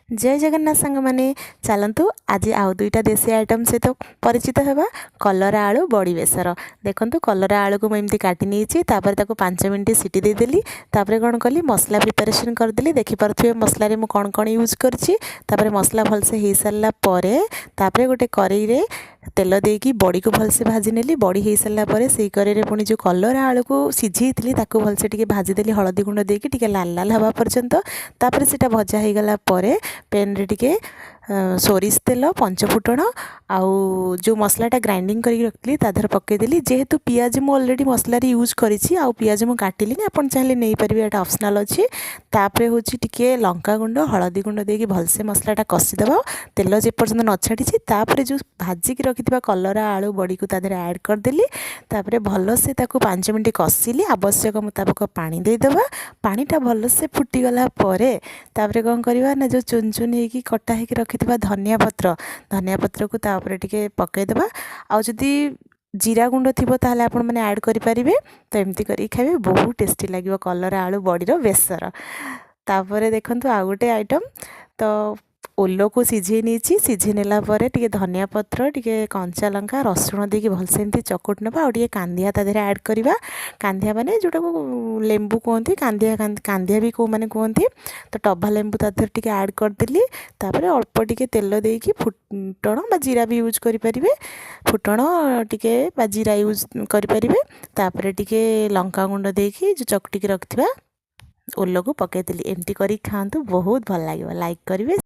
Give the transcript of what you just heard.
ଜୟ ଜଗନ୍ନାଥ ସାଙ୍ଗମାନେ, ଚାଲନ୍ତୁ ଆଜି ଆଉ ଦୁଇଟା ଦେଶୀ ଆଇଟମ୍ ସହିତ ପରିଚିତ ହେବା। କଲରା ଆଳୁ ବଡ଼ି ବେସର। ଦେଖନ୍ତୁ, କଲରା ଆଳୁକୁ ମୁଁ ଏମିତି କାଟି ନେଇଛି। ତାପରେ ତାକୁ 5 ମିନିଟ୍ ସିଟି ଦେଇଦେଲି। ତାପରେ କ'ଣ କଲି? ମସଲା ପ୍ରିପାରେସନ୍ କରିଦେଲି। ଦେଖିପାରୁଥିବେ ମସଲାରେ ମୁଁ କ'ଣ କ'ଣ ୟୁଜ୍ କରିଛି। ତାପରେ ମସଲା ଭଲସେ ହେଇସାରିଲା ପରେ, ତାପରେ ଗୋଟେ କରେଇରେ ତେଲ ଦେଇକି ବଡ଼ିକୁ ଭଲସେ ଭାଜି ନେଲି। ବଡ଼ି ହେଇସାରିଲା ପରେ ସେଇ କରେଇରେ ପୁଣି ଯେଉଁ କଲରା ଆଳୁକୁ ସିଝେଇଥିଲି, ତାକୁ ଭଲସେ ଟିକେ ଭାଜିଦେଲି ହଳଦୀ ଗୁଣ୍ଡ ଦେଇକି, ଟିକେ ଲାଲ ଲାଲ ହେବା ପର୍ଯ୍ୟନ୍ତ। ତାପରେ ସେଇଟା ଭଜା ହେଇଗଲା ପରେ ପ୍ୟାନ୍ରେ ଟିକେ ସୋରିଷ ତେଲ, ପଞ୍ଚଫୁଟଣ ଆଉ ଯେଉଁ ମସଲାଟା ଗ୍ରାଇଣ୍ଡିଙ୍ଗ କରିକି ରଖିଥିଲି, ତା ଦେହରେ ପକାଇଦେଲି। ଯେହେତୁ ପିଆଜ ମୁଁ ଅଲରେଡ଼ି ମସଲାରେ ୟୁଜ୍ କରିଛି, ଆଉ ପିଆଜ ମୁଁ କାଟିଲିନି। ଆପଣ ଚାହିଁଲେ ନେଇପାରିବେ, ଏଇଟା ଅପସନାଲ୍ ଅଛି। ତାପରେ ହେଉଛି ଟିକେ ଲଙ୍କା ଗୁଣ୍ଡ, ହଳଦୀ ଗୁଣ୍ଡ ଦେଇକି ଭଲସେ ମସଲାଟା କଷିଦେବା, ତେଲ ଯେପର୍ଯ୍ୟନ୍ତ ନ ଛାଡ଼ିଛି। ତାପରେ ଯେଉଁ ଭାଜିକି ରଖିଥିବା କଲରା ଆଳୁ ବଡ଼ିକୁ ତା ଦେହରେ ଆଡ଼୍ କରିଦେଲି। ତାପରେ ଭଲସେ ତାକୁ 5 ମିନିଟ୍ କଷିଲି। ଆବଶ୍ୟକ ମୁତାବକ ପାଣି ଦେଇଦେବା। ପାଣିଟା ଭଲସେ ଫୁଟିଗଲା ପରେ ତାପରେ କ'ଣ କରିବା ନା, ଯେଉଁ ଚୁନ ଚୁନ ହେଇକି କଟା ହେଇକି ରଖିଥିବା ଧନିଆ ପତ୍ର, ଧନିଆ ପତ୍ରକୁ ତା ଉପରେ ଟିକେ ପକାଇଦେବା। ଆଉ ଯଦି ଜିରା ଗୁଣ୍ଡ ଥିବ, ତାହେଲେ ଆପଣମାନେ ଆଡ଼୍ କରିପାରିବେ। ତ ଏମିତି କରିକି ଖାଇବେ, ବହୁତ ଟେଷ୍ଟି ଲାଗିବ କଲରା ଆଳୁ ବଡ଼ିର ବେସର। ତାପରେ ଦେଖନ୍ତୁ ଆଉ ଗୋଟେ ଆଇଟମ୍। ତ ଓଲକୁ ସିଝେଇ ନେଇଛି। ସିଝେଇ ନେଲା ପରେ ଟିକେ ଧନିଆ ପତ୍ର, ଟିକେ କଞ୍ଚା ଲଙ୍କା, ରସୁଣ ଦେଇକି ଭଲସେ ଏମିତି ଚକୁଟି ନେବା। ଆଉ ଟିକେ କାନ୍ଦିଆ ତା ଦେହରେ ଆଡ଼୍ କରିବା। କାନ୍ଦିଆ ମାନେ ଯେଉଁଟାକୁ ଲେମ୍ବୁ କୁହନ୍ତି, କାନ୍ଦିଆ କାନ୍ଦିଆ ବି କେଉଁମାନେ କୁହନ୍ତି। ତ ଟଭା ଲେମ୍ବୁ ତା ଦେହରେ ଟିକେ ଆଡ଼୍ କରିଦେଲି। ତାପରେ ଅଳ୍ପ ଟିକେ ତେଲ ଦେଇକି ଫୁଟଣ ବା ଜିରା ବି ୟୁଜ୍ କରିପାରିବେ। ଫୁଟଣ ଟିକେ ବା ଜିରା ୟୁଜ୍ କରିପାରିବେ। ତାପରେ ଟିକେ ଲଙ୍କା ଗୁଣ୍ଡ ଦେଇକି ଯେଉଁ ଚକଟିକି ରଖିଥିବା ଓଲକୁ ପକାଇଦେଲି। ଏମିତି କରିକି ଖାଆନ୍ତୁ, ବହୁତ ଭଲ ଲାଗିବ। ଲାଇକ୍ କରିବେ।